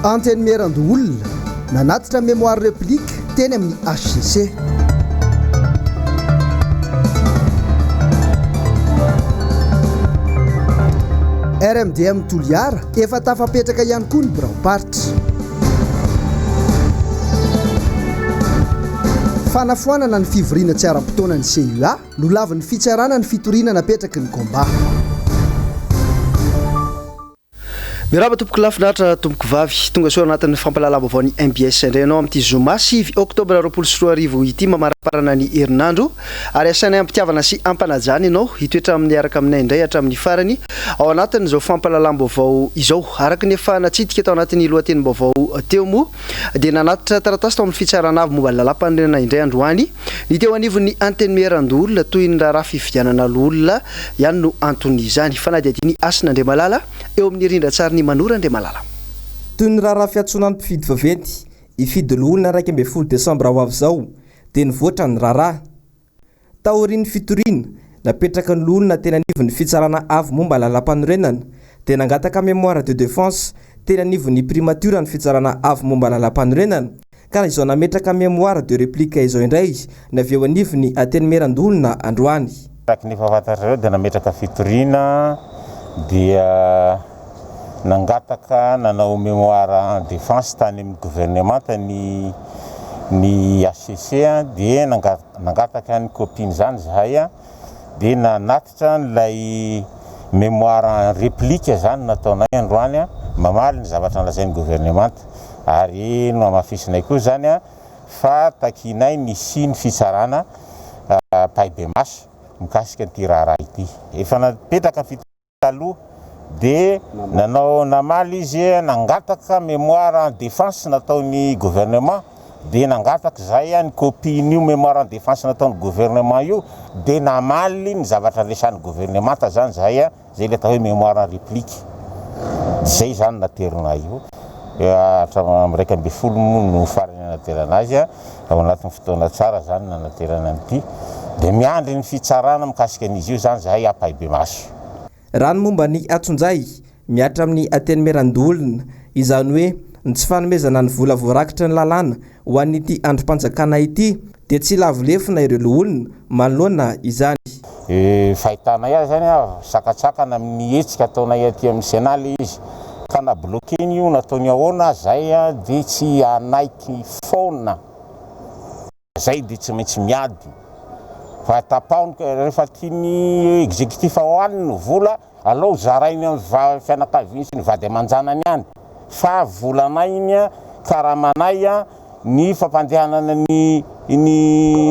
Antenimierandoholona, nanatitra mémoire réplique teny amin'ny hcc. RMDM Toliara, efa tafapetraka ihany koa ny biraom-paritra. Fanafoanana ny fivoriana tsy ara-potoana ny CUA, nolavin'ny fitsarana ny fitoriana napetraky ny Combat. Miarahaba tompoko lahy finaritra tompoko vavy tonga soa anatin'ny fampahalalam-baovaon'ny mbs indray ianao amin'ity zoma 9 oktobra 2020 ity mamaraparana ny herinandro ary asainay am-pitiavana sy am-panajana ianao hitoetra amin'ny araka aminay indray hatramin'ny farany ao anatin'izao fampahalalam-baovao izao. Araka ny efa natsidika tao anatin'ny lohatenim-baovao teo moa dia nanatitra taratasy tao amin'ny fitsarana avo momba ny lalàmpanorenana indray androany ny teo anivon'ny Antenimierandoholona toy ny raharaha fifidianana loholona ihany no anton'izany. Fanadihadian'i Hasina Andriamalala eo amin'ny rindran-tsarin'i Manoro Andriamalala. Toy ny raharaha fiantsoana ny mpifidy vaventy hifidy loholona 11 desambra ho avy izao dia nivoatra ny raharaha. Taorian'ny fitoriana napetraky ny loholona teny anivon'ny Fitsarana Avo momba ny Lalàmpanorenana dia nangataka mémoire de défense teny anivon'ny Primature ny Fitsarana Avo momba ny Lalàmpanorenana ka izao nametraka mémoire de réplique izao indray ny avy eo anivon'ny Antenimierandoholona androany. Araka ny efa fantatrareo dia nametraka fitoriana dia nangataka nanao mémoire en défense tany amin'ny gouvernemanta ny ny HCC dia nangataka ny copie-n'izany izahay dia nanatitra an'ilay mémoire en réplique izany nataonay androany mamaly ny zavatra nolazain'ny gouvernemanta ary nohamafisinay koa izany fa takianay ny hisian'ny fitsarana ampahibemaso mikasika an'ity raharaha ity. Efa napetraka ny Taloha dia nanao namaly izy nangataka mémoire en défense nataon'ny gouvernement dia nangataka izahay ny copie-n'io mémoire en défense nataon'ny gouvernement io dia namaly ny zavatra resahan'ny gouvernemanta zany izahay zay ilay atao hoe mémoire en réplique zay zany naterinay io hatramin'ny 11 moa no farany nanaterana azy ao anatin'ny fotoana tsara zany nanaterana an'ity dia miandry ny fitsarana mikasika an'izy io zany zahay ampahibemaso. Raha ny momba ny antsonjay mihatra amin'ny Antenimierandoholona, izany hoe ny tsy fanomezana ny vola voarakitry ny lalàna ho an'ity andrim-panjakana ity dia tsy lavo lefona ireo loholona manoloana izany. Fahitanay azy zany sakatsakana amin'ny hetsika ataonay aty amin'ny Sénat le izy ka na bloquer-ny io na ataony ahoana zay dia tsy hanaiky foana zay dia tsy maintsy miady fa tapaho ny rehefa tian'ny executif hohaniny ny vola Alao zarainy amin'ny fianakaviany sy ny vady aman-janany any fa volanay iny an, karamanay an, ny fampandehanana ny ny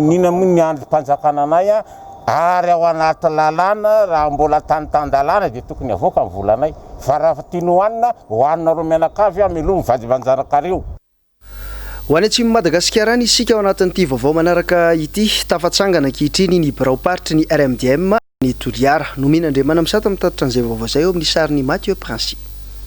inona moa ny andrim-panjakana anay an, ary ao anaty lalàna raha mbola tany tan-dalàna dia tokony avoaka ny volanay fa raha tiany hohanina, hohaninareo mianakavy an, melomy vady aman-janakareo. Ho any atsimon'i Madagasikara any isika ao anatin'ity vaovao manaraka ity. Tafatsangana ankehitriny ny biraom-paritry ny RMDM any Toliara. Nomena Andriamanamisata mitatitra an'izay vaovao izay eo amin'ny sarin'i Mathieu Princi.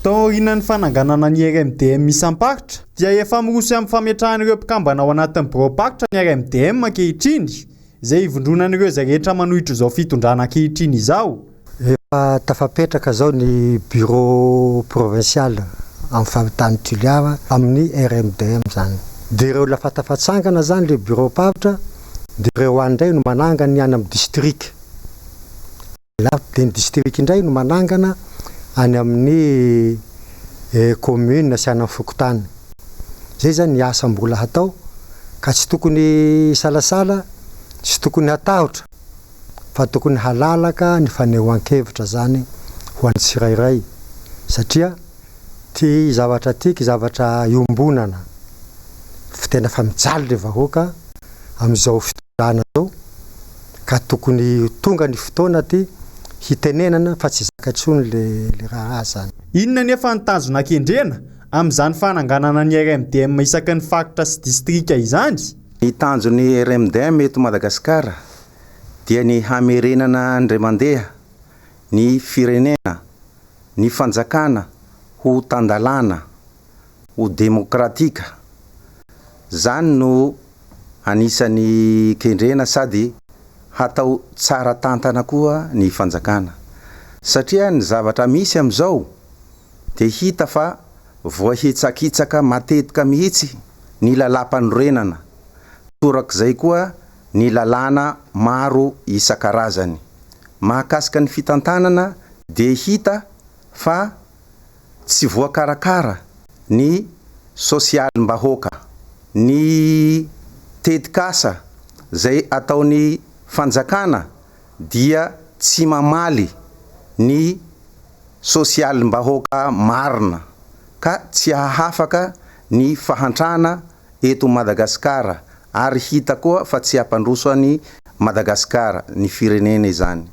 Taorian'ny fananganana ny RMDM isam-paritra dia efa miroso amin'ny fametrahana ireo mpikambana ao anatin'ny biraom-paritra ny RMDM ankehitriny izay ivondronan'ireo izay rehetra manohitra izao fitondrana ankehitriny izao. Efa tafapetraka izao ny bureau provincial amin'ny faritany Toliara amin'ny RMDM izany. Dia ireo olona efa tafatsangana izany ilay bureau-paritra dia ireo any indray no manangana ny any amin'ny district. Dia ny district indray no manangana any amin'ny commune sy any amin'ny fokontany. Izay izany ny asa mbola hatao ka tsy tokony hisalasala, tsy tokony hatahotra. fa tokony halalaka ny fanehoan-kevitra zany ho an'ny tsirairay satria ty zavatra ty ky zavatra iombonana fa tena fa mijaly le vahoaka amizao fitondrana zao ka tokony tonga ny fotoana ty hitenenana fa tsy zaka intsony le le raharaha zany. Inona anefa ny tanjona kendrena amin'izany fananganana ny RMDM isaky ny faritra sy distrika izany? Ny tanjon'ny RMDM eto Madagasikara dia ny hamerenana indray mandeha ny firenena, ny fanjakana ho tan-dalàna, ho demokratika. Zany no anisan'ny kendrena sady hatao tsara tantana koa ny fanjakana. Satria ny zavatra misy amin'izao dia hita fa. voahitsakitsaka matetika mihitsy ny lalàmpanorenana, torak'izay koa ny lalàna maro isan-karazany. Mahakasika ny fitantanana dia hita fa tsy voakarakara ny sosialim-bahoaka. Ny tetikasa izay ataon'ny fanjakana dia tsy mamaly ny sosialim-bahoaka marina ka tsy hahafaka ny fahantrana eto Madagasikara ary hita koa fa tsy hampandroso an'i Madagasikara, ny firenena izany.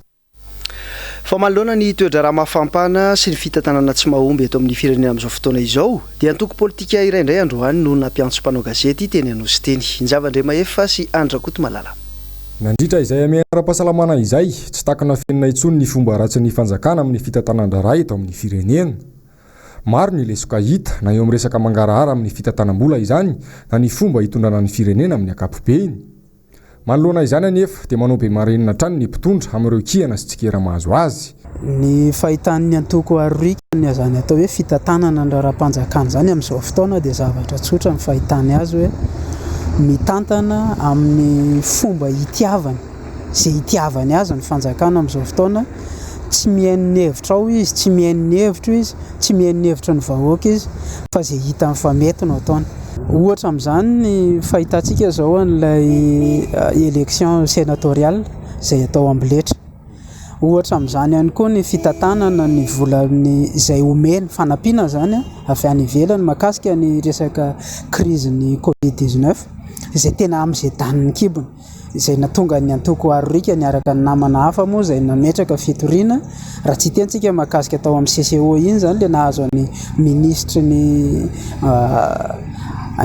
Fa manoloana ny toe-draharaha mafampana sy ny fitantanana tsy mahomby eto amin'ny firenena amin'izao fotoana izao, dia antoko politika iray indray androany no nampiantso mpanao gazety teny Anosy teny. Njava Andriamahefa sy Andry Rakotomalala. Nandritra izay hamehana ara-pahasalamana izay, tsy takona afenina intsony ny fomba ratsin'ny fanjakana amin'ny fitantanan-draharaha eto amin'ny firenena. Maro ny lesoka hita, na eo amin'ny resaka mangarahara amin'ny fitantanam-bola izany, na ny fomba hitondrana ny firenena amin'ny ankapobeny. Manoloana izany anefa dia manao be marenina hatrany ny mpitondra amin'ireo kihana sy tsikera mahazo azy. Ny fahitan'ny antoko Aroriaka ny izany atao hoe fitantanana ny raharaham-panjakana izany amin'izao fotoana dia zavatra tsotra ny fahitany azy hoe mitantana amin'ny fomba itiavany, izay itiavany azy ny fanjakana amin'izao fotoana, tsy mihaino ny hevitrao izy, tsy mihaino ny hevitro izy, Tsy mihaino ny hevitry ny vahoaka izy fa izay hitany fa mety no ataony. Ohatra amin'izany ny fahitantsika izao an'ilay élection sénatoriale izay atao amboletra. Ohatra amin'izany ihany koa ny fitantanana ny vola izay omena, fanampiana izany avy any ivelany mahakasika ny resaka crise-n'ny covid 19 izay tena amin'izay danin'ny kibony. izay nahatonga ny antoko Aroriaka niaraka ny namana hafa moa izay nametraka fitoriana, raha tsy hiteny tsika mahakasika tao amin'ny CCO iny izany ilay nahazo an'ny minisitry ny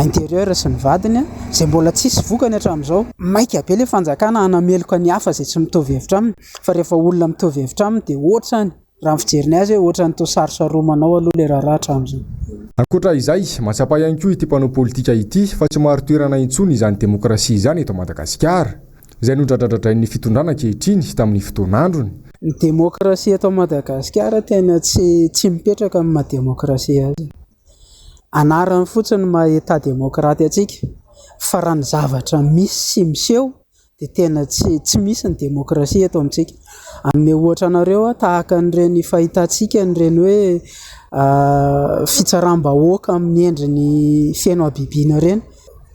intérieur sy ny vadiny izay mbola tsisy vokany hatramin'izao. Maika be ilay fanjakana hanameloka ny hafa izay tsy mitovy hevitra aminy fa rehefa olona mitovy hevitra aminy dia ohatrany Raha ny fijeriny azy hoe ohatran'ny toa sarosaromanao aloha ilay raharaha hatramin'izao. Ankoatra izay, mahatsapa ihany koa ity mpanao politika ity fa tsy marin-toerana intsony izany demokrasia izany eto Madagasikara, izay nodradradradrain'ny fitondrana ankehitriny tamin'ny fotoan'androny. Ny demokrasia eto Madagasikara tena tsy tsy mipetraka amin'ny maha demokrasia azy. Anarany fotsiny ny maha Etat demokraty antsika fa raha ny zavatra misy sy miseho dia tena tsy tsy misy ny demokrasia eto amintsika. Hanome ohatra anareo aho tahaka an'ireny fahitantsika an'ireny hoe fitsaram-bahoaka amin'ny endriny feno habibiana ireny.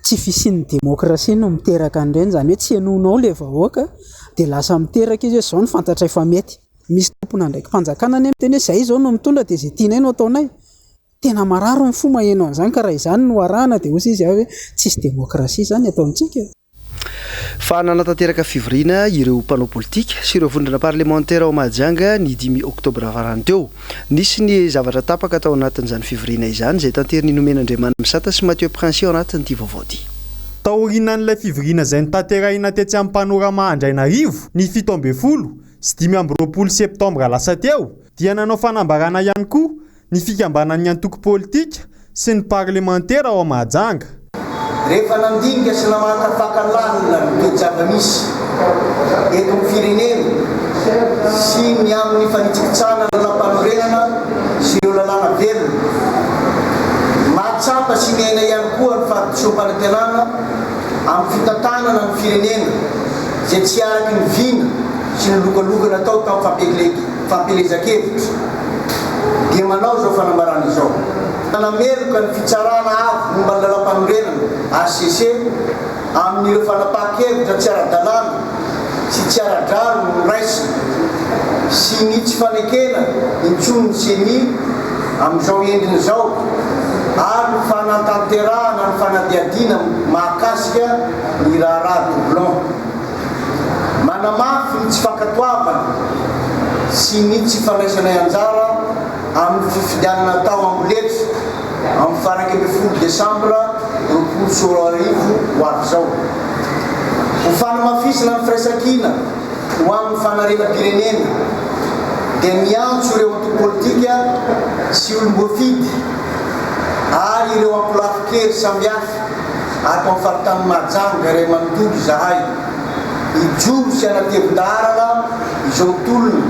Tsy fisian'ny demokrasia no miteraka an'ireny, izany hoe tsy henoinao ilay vahoaka dia lasa miteraka izy hoe izao no fantatray fa mety. Misy tompon'andraiki-panjakana anie miteny hoe izay izao no mitondra dia izay tianay no ataonay. Tena marary ny fo maheno an'izany ka raha izany no arahana dia hoy izy hoe tsisy demokrasia izany eto amintsika. Fa nanatanteraka fivoriana ireo mpanao politika sy ireo vondrona parlemantera ao Mahajanga ny dimy oktobra farany teo. Nisy ny zavatra tapaka tao anatin'izany fivoriana izany izay tanterin'i Nomenandriamanina Misata sy Mathieu Princi ao anatin'ity vaovao ity. Taorianan'ilay fivoriana izay notanterahina tetsy amin'ny Panorama Andrainarivo ny 27 sy 25 septambra lasa teo dia nanao fanambarana ihany koa ny fikambanan'ny antoko politika sy ny parlemantera ao Mahajanga. Rehefa nandinika sy namakafaka lalina ny toe-java-misy eto amin'ny firenena sy ny amin'ny fanitsakitsahana ny lalàmpanorenana sy ireo lalàna velona, mahatsapa sy miaina ihany koa ny fahadisoam-panantenana amin'ny fitantanana ny firenena izay tsy araky ny vina sy ny lokaloka natao tamin'ny fampielezan-kevitra, dia manao izao fanambarana izao. Nanameloka ny Fitsarana Avo momba ny Lalàmpanorenana, hcc, amin'ireo fanapahan-kevitra tsy ara-dalàna sy tsy ara-drariny noraisiny sy ny tsy fanekena intsony ny Ceni amin'izao endriny izao ary ny fanatanterahana ny fanadihadiana mahakasika ny raharaha doublon. Manamafy ny tsy fankatoavana sy ny tsy fandraisanay anjara amin'ny fifidianana atao amboletra amin'ny faha 11 desambra 2020 ho avy izao. Ho fanamafisana ny firaisankina ho amin'ny fanarenam-pirenena dia miantso ireo antoko politika sy olom-boafidy ary ireo ankolafin-kery samihafa ato amin'ny faritanin'i Mahajanga iray manontolo izahay hijoro sy hanatevin-daharana izao tolona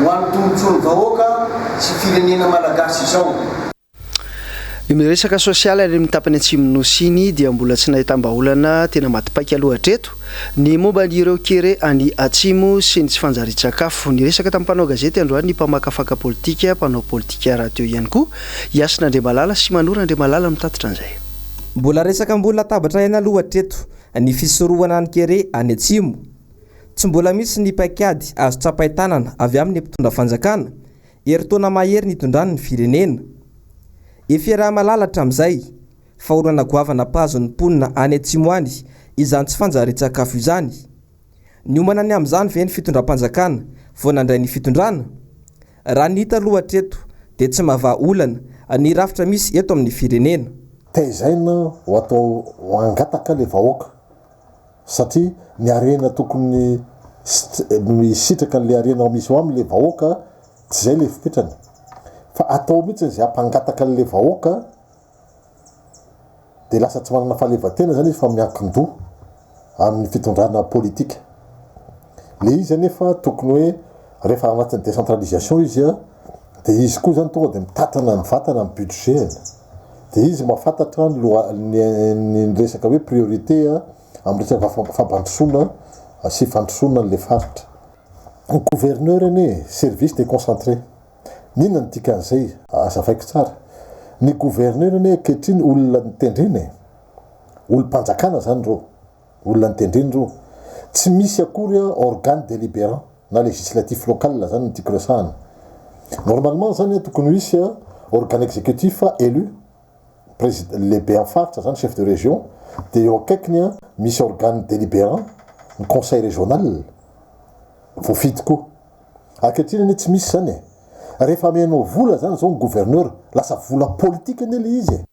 ho an'ny tombontsoan'ny vahoaka sy firenena malagasy izao. Io miresaka sosialy any amin'ny tapany atsimon'ny Nosy iny dia mbola tsy nahitam-bahaolana tena maty paika aloha hatreto ny momba ireo kere any atsimo sy ny tsy fanjarian-tsakafo. Niresaka tamin'ny mpanao gazety androany ny mpamakafaka politika, mpanao politika rahateo ihany koa, i Hasina Andriamalala sy Manoro Andriamalala mitatitra an'izay. Mbola resaka ambony latabatra ihany aloha hatreto ny fisorohana ny kere any atsimo. Tsy mbola misy ny paikady azo tsapain-tanana avy amin'ny mpitondra fanjakana, herintaona mahery nitondrany ny firenena. Efa iaraha-mahalala hatramin'izay fa olana goavana mpahazo ny mponina any atsimo any izany tsy fanjarian-tsakafo izany. Niomana ny amin'izany ve ny fitondram-panjakana vao nandray ny fitondrana? Raha ny hita aloha hatreto dia tsy mahavaha olana ny rafitra misy eto amin'ny firenena. Tezaina ho atao ho hangataka le vahoaka satria ny harena tokony misitraka an'le harena ao misy ao aminy le vahoaka tsy zay le fipetrany fa atao mihitsy zay hampangataka an'le vahoaka dia lasa tsy manana fahaleovantena zany izy fa miankin-doha amin'ny fitondrana politika. Le izy anefa tokony hoe rehefa anatin'ny décentralisation izy a, dia izy koa zany tonga dia mitantana mivantana ny budget-ny, dia izy mahafantatra ny loha- ny ny resaka hoe priorité amin'ny resaka fampandrosoana sy fandrosoana an'le faritra. Ny gouverneur anie service déconcentré. N'inona no dikan'izay? Azavaiko tsara. Ny gouverneur anie ankehitriny olona notendrena e! Olom-panjakana zany ireo. Olona notendrena ireo. Tsy misy akory organe délibérant na législatif local zany no tiako resahana. Normalement zany tokony ho hisy organe exécutif élu, président, lehibe amin'ny faritra zany, chef de région, dia eo akaikiny misy organe délibérant, ny conseil régional, voafidy koa. Ankehitriny anie tsy misy izany e! Rehefa amenao vola izany izao ny gouverneur, lasa vola politique anie ilay izy e!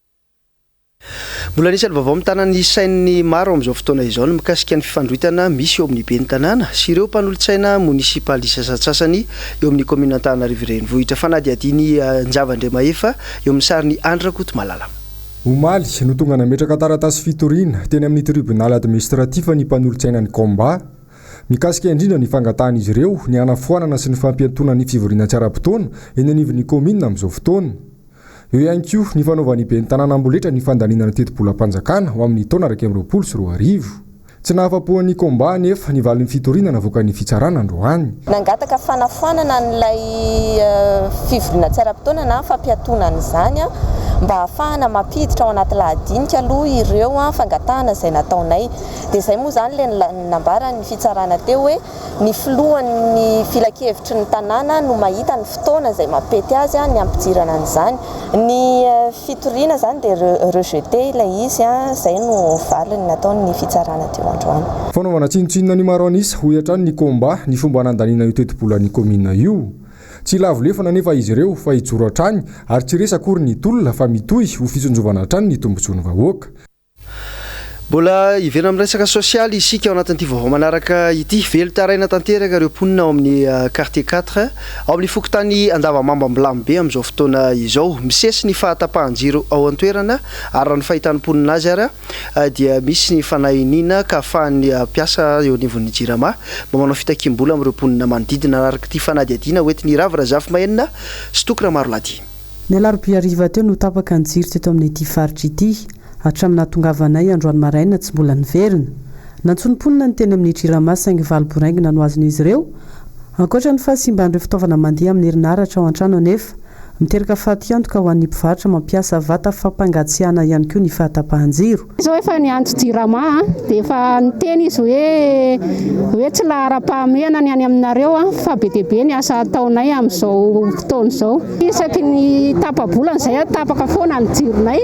Mbola anisan'ny vaovao mitana ny sain'ny maro amin'izao fotoana izao ny mikasika ny fifandroitana misy eo amin'ny ben'ny tanàna sy ireo mpanolotsaina monisipaly sasantsasany eo amin'ny kaominina Antananarivo Renivohitra. Fanadihadian'i Njava Andriamahefa eo amin'ny sarin'i Andry Rakotomalala. Omaly no tonga nametraka taratasy fitoriana teny amin'ny tribonaly administratif ny mpanolotsainan'ny Combat. Mikasika indrindra ny fangatahan'izy ireo ny hanafoanana sy ny fampiantoana ny fivoriana tsy ara-potoana eny anivon'ny kaominina amin'izao fotoana. Eo ihany koa ny fanaovan'ny ben'ny tanàna amboletra ny fandaniana ny tetibolam-panjakana ho amin'ny taona 2021. Tsy nahafa-po an'ny Combat anefa ny valin'ny fitoriana navoakan'ny fitsarana androany. Nangataka fanafoanana an'ilay fivoriana tsy ara-potoana na fampiatoana an'izany mba hahafahana mampiditra ao anaty lahadinika aloha ireo fangatahana izay nataonay. Dia izay moa izany ilay nambaran'ny fitsarana teo hoe ny filohan'ny filankevitry ny tanàna no mahita ny fotoana izay mampety azy ny hampidirana an'izany. Ny fitoriana izany dia rejeté ilay izy, izay no valiny nataon'ny fitsarana teo androany. Fanaovana tsinontsinona ny maro an'isa, hoy hatrany ny Combat, ny fomba nandaniana io tetibolan'ny kaominina io. Tsy hilavo lefona anefa izy ireo fa hijoro hatrany ary tsy resy akory ny tolona fa mitohy ho fitsinjovana hatrany ny tombontsoan'ny vahoaka. Mbola hiverina amin'ny resaka sosialy isika ao anatin'ity vaovao manaraka ity. Velon-taraina tanteraka ireo mponina ao amin'ny quartier quatre ao amin'ny fokontany Andavamamba Ambilanibe amin'izao fotoana izao. Misesy ny fahatapahan-jiro ao an-toerana ary raha ny fahitan'ny mponina azy ary dia misy ny fanahiniana ka ahafahan'ny mpiasa eo anivon'ny Jirama mba manao fitakiam-bola amin'ireo mponina manodidina araka ity fanadihadiana hoentin'i Ravo Razafimahenina sy Toky Ramarolahy. Ny alarobia hariva teo no tapaka ny jiro teto amin'ity faritra ity. Hatramin'ny nahatongavanay androany maraina tsy mbola niverina. Nantsoin'ny mponina ny teny amin'ny Jirama saingy valy boraingina no azon'izy ireo. Ankoatra ny fahasimban'ireo fitaovana mandeha amin'ny herinaratra ao an-trano anefa, miteraka fatiantoka ho an'ny mpivarotra mampiasa vata fampangatsiahana ihany koa ny fahatapahan-jiro. Zao efa niantso jirama a, dia efa niteny izy hoe hoe tsy laharam-pahamehana ny any aminareo a, fa be dia be ny asa ataonay amin'izao fotoana izao. Isaky ny tapa-bolana izay a, tapaka foana ny jironay,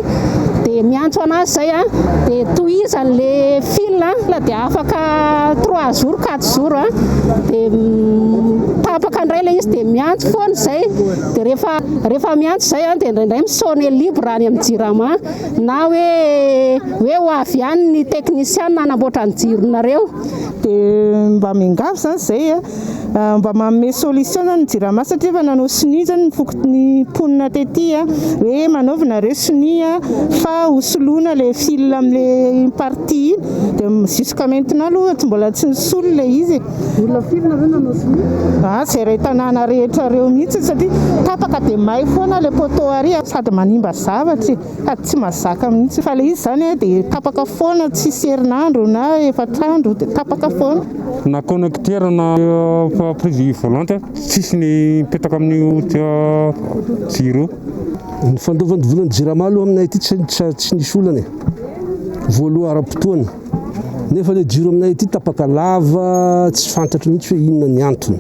dia miantso an'azy izay a, dia tohizany le fil a, dia afaka trois jours quatre jours a, dia tapaka indray ilay izy dia miantso foana izay, dia rehefa rehefa miantso izay a, dia indraindray mi-sonner libre any amin'ny jirama. Na hoe hoe ho avy ihany ny teknisiana hanamboatra ny jironareo. Dia mba miangavy izany izay Mba manome solution zany ny jirama satria efa nanao sonia zany ny foko ny mponina tety hoe manaova nareo sonia fa ho soloina le fil amle iny partie iny dia jusqu'à maintenant aloha tsy mbola tsy nisolo le izy e. Olona firy nareo nanao sonia? Ah zay ray tanàna rehetra reo mihitsy satria tapaka dia may foana le poteau ary sady manimba zavatra e. Sady tsy mazaka mihitsy fa ilay izy izany dia tapaka foana tsisy herinandro na efatr'andro dia tapaka foana. Na connecteur na prise volante tsisy ny mipetaka amin'io jiro io. Ny fandoavan'ny volan'ny jirama aloha aminay aty tsy tsy nisy olana e. Voaloa ara-potoana. Nefa ilay jiro aminay aty tapaka lava tsy fantatro mihitsy hoe inona ny antony.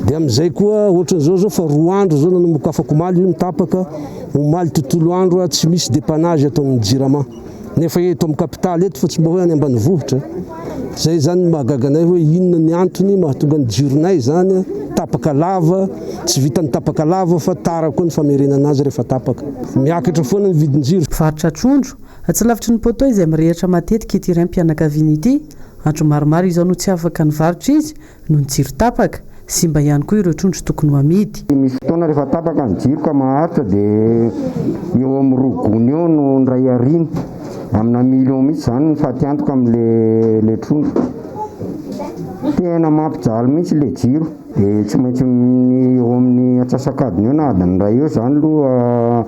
Dia amin'izay koa ohatran'izao zao fa roa andro zao nanomboka afaka omaly io ny tapaka, omaly tontolo andro tsy misy dépannage ataon'ny jirama. Nefa eto amin'ny capitale eto fa tsy mba hoe any ambanivohitra. Zay zany no mahagaga anay hoe inona ny antony mahatonga ny jironay zany tapaka lava, tsy vitan'ny tapaka lava fa tara koa ny famerenana azy rehefa tapaka. Miakatra foana ny vidin-jiro. Mpivarotra trondro, tsy lavitry ny poteau izay mirehitra matetika ity raim-pianakaviana ity. Andro maromaro izao no tsy afaka nivarotra izy noho ny jiro tapaka. Simba ihany koa ireo trondro tokony ho amidy. Misy fotoana rehefa tapaka ny jiro ka maharitra dia eo amin'ny roa gony eo no indray ariana. Amina million mihitsy izany ny fatiantoka amin'ilay trondro. Tena mampijaly mihitsy ilay jiro. Dia tsy maintsy eo amin'ny antsasak'adiny eo na adiny iray eo izany aloha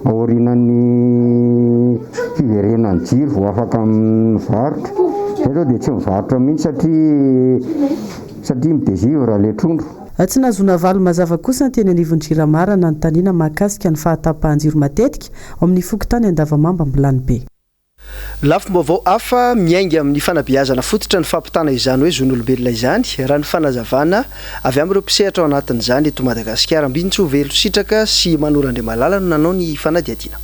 aorianan'ny fiverenan'ny jiro vao afaka mivarotra. Izay izao dia tsy mivarotra mihitsy satria satria mi-désivre ilay trondro. Tsy nahazoana valiny mazava kosa ny teny anivon'ny Jirama raha nanontaniana mahakasika ny fahatapahan-jiro matetika ao amin'ny fokontany Andavamamba Ambilanibe. Lafim-baovao hafa, miainga amin'ny fanabeazana fototra ny fampitana izany hoe zon'olombelona izany, raha ny fanazavana avy amin'ireo mpisehatra ao anatin'izany eto Madagasikara. Ambinintsoa Velositraka sy Manoro Andriamalala no nanao ny fanadihadiana.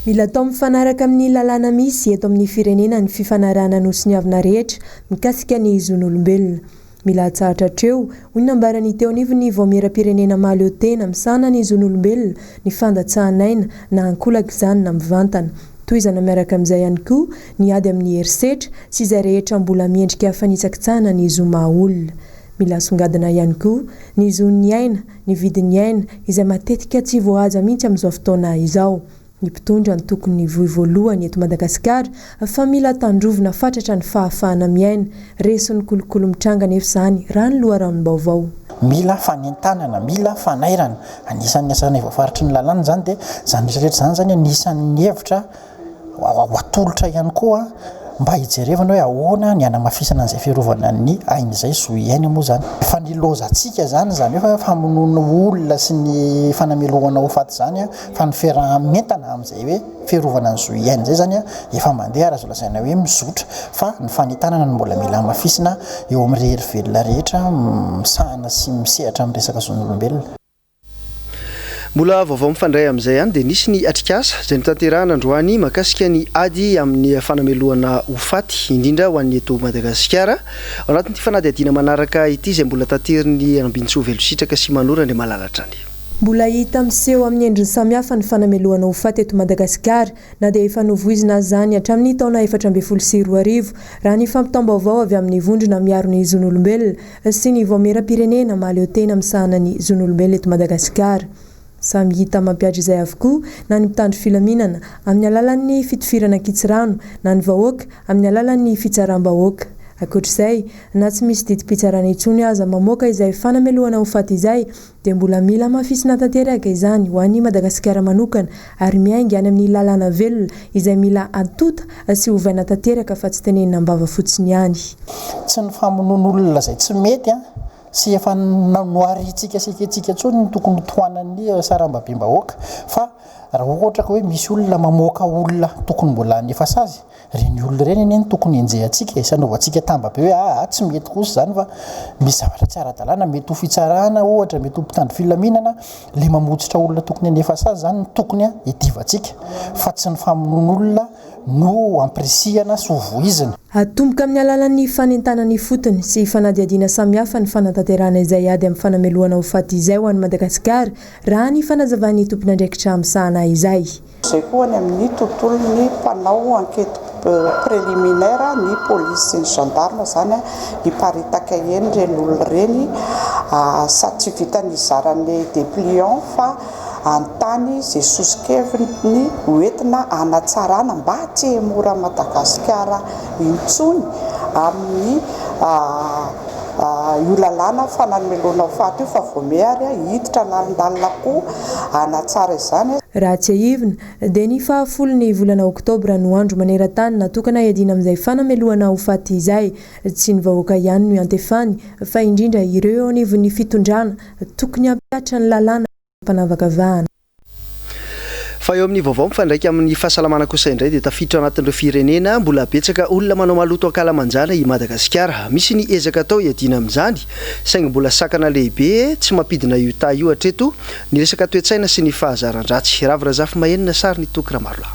Mila atao mifanaraka amin'ny lalàna misy eto amin'ny firenena ny fifanarahana nosoniavina rehetra mikasika ny zon'olombelona. Mila atsahatra hatreo, hoy ny nambaran'ny teo anivon'ny Vaomieram-pirenena mahaleo tena misahana ny zon'olombelona, ny fandatsahan'aina, na ankolaka izany na mivantana. Tohizana miaraka amin'izay ihany koa ny ady amin'ny herisetra sy izay rehetra mbola miendrika fanitsakitsahana ny zo maha olona. Mila asongadina ihany koa ny zon'ny aina, ny vidin'ny aina, izay matetika tsy voahaja mihitsy amin'izao fotoana izao. Ny mpitondra no tokony hivoy voalohany eto Madagasikara fa mila tandrovina fatratra ny fahafahana miaina. Resin'ny kolikoly mitranga anefa izany raha ny loharanom-baovao. Mila fanentanana, mila fanairana. Anisan'ny asanay voafaritry ny lalàna izany dia izany rehetra rehetra izany izany anisan'ny hevitra ho atolotra ihany koa mba hijerevana hoe ahoana ny hanamafisana an'izay fiarovana ny aina izay, zo hiaina moa izany. Efa nilaozantsika izany izany hoe famonoana olona sy ny fanamelohana ho faty izany fa ny fiaraha-mientana amin'izay hoe fiarovana ny zo hiaina izay izany efa mandeha ary azo lazaina hoe mizotra fa ny fanentanana no mbola mila hamafisina eo amin'ny hery velona rehetra misahana sy misehatra amin'ny resaka zon'olombelona. Mbola vaovao mifandray amin'izay ihany dia nisy ny atrikasa izay notanterahana androany mahakasika ny ady amin'ny fanamelohana ho faty indrindra ho an'ny eto Madagasikara. Ao anatin'ity fanadihadiana manaraka ity izay mbola taterin'i Rambinintsoa Velositraka sy Manoro Andriamalala hatrany. Mbola hita miseho amin'ny endriny samihafa ny fanamelohana ho faty eto Madagasikara, na dia efa novoizina aza izany hatramin'ny taona 2014, raha ny fampitam-baovao avy amin'ny vondrona miaro ny zon'olombelona sy ny Vaomieram-pirenena mahaleo tena misahana ny zon'olombelona eto Madagasikara. Samy hita mampihatra izay avokoa na ny mpitandro filaminana, amin'ny alalan'ny fitifirana an-kitsirano, na ny vahoaka, amin'ny alalan'ny fitsaram-bahoaka. Ankoatra izay, na tsy misy didim-pitsarana intsony aza mamoaka izay fanamelohana ho faty izay, dia mbola mila hamafisina tanteraka izany ho an'i Madagasikara manokana ary miainga any amin'ny lalàna velona izay mila atonta sy ovaina tanteraka fa tsy tenenina am-bava fotsiny ihany. Tsy ny famonoan'olona izay tsy mety sy efa nohariantsika sy ekentsika intsony no tokony ho tohanan'ny sarambabem-bahoaka fa raha ohatra ka hoe misy olona mamoaka olona tokony mbola hanefa sazy Ireny olona ireny anie no tokony henjehantsika e, sy anaovantsika tambabe hoe aa tsy mety kosa izany fa misy zavatra tsy ara-dalàna, mety ho fitsarana ohatra, mety ho mpitandro filaminana, ilay mamotsitra olona tokony hanefa sazy izany no tokony hidivantsika fa tsy ny famonoan'olona no ampirisihana sy hovoizina. Atomboka amin'ny alalan'ny fanentanana ifotony sy fanadihadiana samihafa ny fanatanterahana izay ady amin'ny fanamelohana ho faty izay ho an'i Madagasikara, raha ny fanazavan'ny tompon'andraikitra misahana izay. Izay koa any amin'ny tontolon'ny mpanao enquête préliminaire, ny polisy sy ny gendarme izany, hiparitaka eny ireny olona ireny Sady tsy vitan'ny hizara ny dépliant fa hanontany izay soso-keviny hoentina hanatsarana mba tsy hemora Madagasikara intsony amin'ny io lalàna fanamelohana ho faty io fa vao may ary hiditra lalindalina koa hanatsara izany. Raha tsiahivina, dia ny fahafolon'ny volana oktobra no andro maneran-tany natokana hiadiana amin'izay fanamelohana ho faty izay. Tsy ny vahoaka ihany no iantefany fa indrindra ireo eo anivon'ny fitondrana tokony hampihatra ny lalàna mpanavakavahana. Fa eo amin'ny vaovao mifandraika amin'ny fahasalamana kosa indray dia tafiditra anatin'ireo firenena mbola betsaka olona manao maloto ankalamanjana i Madagasikara. Misy ny ezaka atao hiadiana amin'izany saingy mbola sakana lehibe tsy mampidina io taha io hatreto ny resaka toe-tsaina sy ny fahazaran-dratsy. Ravo Razafimahenina, sary ny Toky Ramarolahy.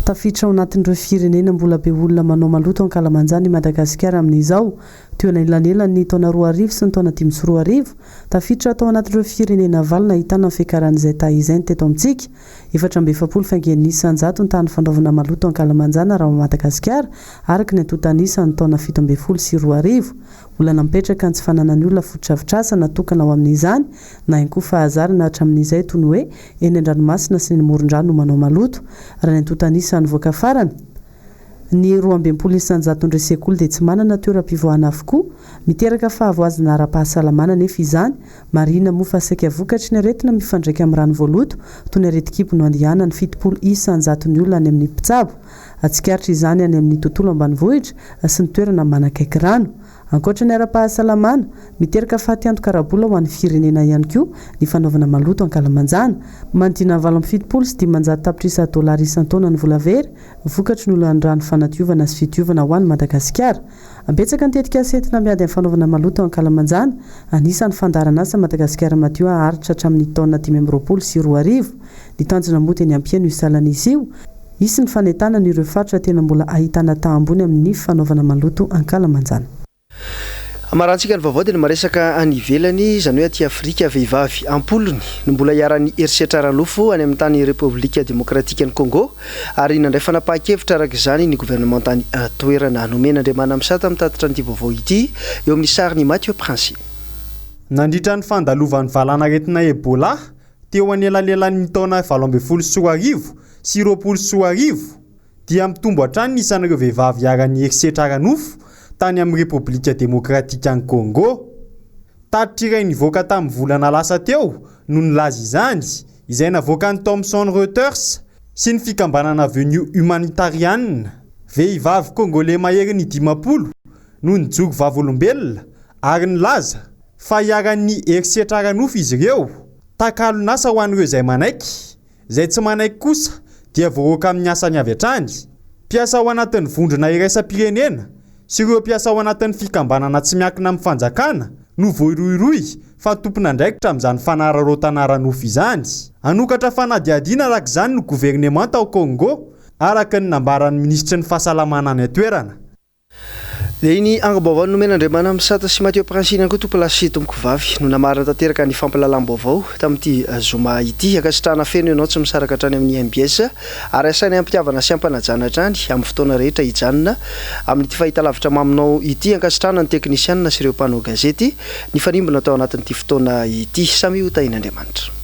Tafiditra ao anatin'ireo firenena mbola be olona manao maloto ankalamanjana i Madagasikara amin'izao. Teo anelanelan'ny taona 2000 sy ny taona 2005, tafiditra tao anatin'ireo firenena valo nahitana ny fiakaran'izay taha izay ny teto amintsika. 44 faingo enina isan-jato ny tahan'ny fanaovana maloto ankalamanjana raha ao Madagasikara, araka ny antontan'isa ny taona 2017. Olana mipetraka ny tsy fananan'ny olona fotodrafitrasa natokana ho amin'izany, na ihany koa fahazarana hatramin'izay toy ny hoe eny an-dranomasina sy ny moron-drano manao maloto. Raha ny antontan'isa nivoaka farany, ny 62 isan-jaton'ireo sekoly dia tsy manana toeram-pivoahana avokoa. Miteraka fahavoazana ara-pahasalamana anefa izany. Marihina moa fa saika vokatry ny aretina mifandraika amin'ny rano voaloto, toy ny aretin-kibo no andehanan'ny 70 isan-jaton'ny olona any amin'ny mpitsabo. Tsikaritra izany any amin'ny tontolo ambanivohitra sy ny toerana manakaiky rano. Ankoatra ny ara-pahasalamana, miteraka fatiantoka ara-bola ho an'ny firenena ihany koa ny fanaovana maloto ankalamanjana. Manodidina ny 578 tapitrisa dolara isan-taona ny vola very vokatry ny olan'ny rano fanadiovana sy fidiovana ho an'i Madagasikara. Betsaka ny tetikasa entina miady amin'ny fanaovana maloto ankalamanjana, anisan'ny fandaharanasa Madagasikara Madio haharitra hatramin'ny taona 2025. Ny tanjona moa dia ny hampihena io salan'isa io, hisy ny fanentanana ireo faritra tena mbola ahitana taha ambony amin'ny fanaovana maloto ankalamanjana. Hamarantsika ny vaovao dia ny maresaka any ivelany, izany hoe aty Afrika, vehivavy am-polony no mbola iharan'ny herisetra ara-nofo any amin'ny tany Repoblika Demokratikan'i Congo ary nandray fanapahan-kevitra araka izany ny governemanta any an-toerana. Nomen'Andriamanamisata mitatitra an'ity vaovao ity eo amin'ny sarin'i Mathieu Princi. Nandritra ny fandalovan'ny valanaretina Ebola teo anelanelan'ny taona 2018 sy 2020 dia mitombo hatrany ny isan'ireo vehivavy iharan'ny herisetra ara-nofo tany amin'ny Repoblika Demokratikan'i Congo. Tatitra iray nivoaka tamin'ny volana lasa teo no nilaza izany, izay navoakan'ny Thomson Reuters sy ny fikambanana The New Humanitarian. Vehivavy Kongoley maherin'ny 50 no nijoro vavolombelona ary nilaza fa iharan'ny herisetra ara-nofo izy ireo, takalon'asa ho an'ireo izay manaiky, izay tsy manaiky kosa dia voaroaka amin'ny asany avy hatrany. Mpiasa ao anatin'ny vondrona iraisam-pirenena sy ireo mpiasa ao anatin'ny fikambanana tsy miankina amin'ny fanjakana no voarohirohy fa tompon'andraikitra amin'izany fanararaotana ara-nofo izany. Hanokatra fanadihadiana araka izany ny governemanta ao Congo, araka ny nambaran'ny minisitry ny fahasalamana any an-toerana. Dia iny angom-baovao nomen'Andriamanitra Misata sy Mathieu Prince iny ihany koa tompolahy sy tompokovavy no namarana tanteraka ny fampahalalam-baovao tamin'ity zoma ity. Ankasitrahana feno ianao tsy misaraka hatrany amin'ny mbs ary asainay am-pitiavana sy am-panajana hatrany amin'ny fotoana rehetra hijanona amin'ity fahitalavitra maminao ity. Ankasitrahana ny teknisianina sy ireo mpanao gazety nifarimbona tao anatin'ity fotoana ity. Samia ho tahin'Andriamanitra.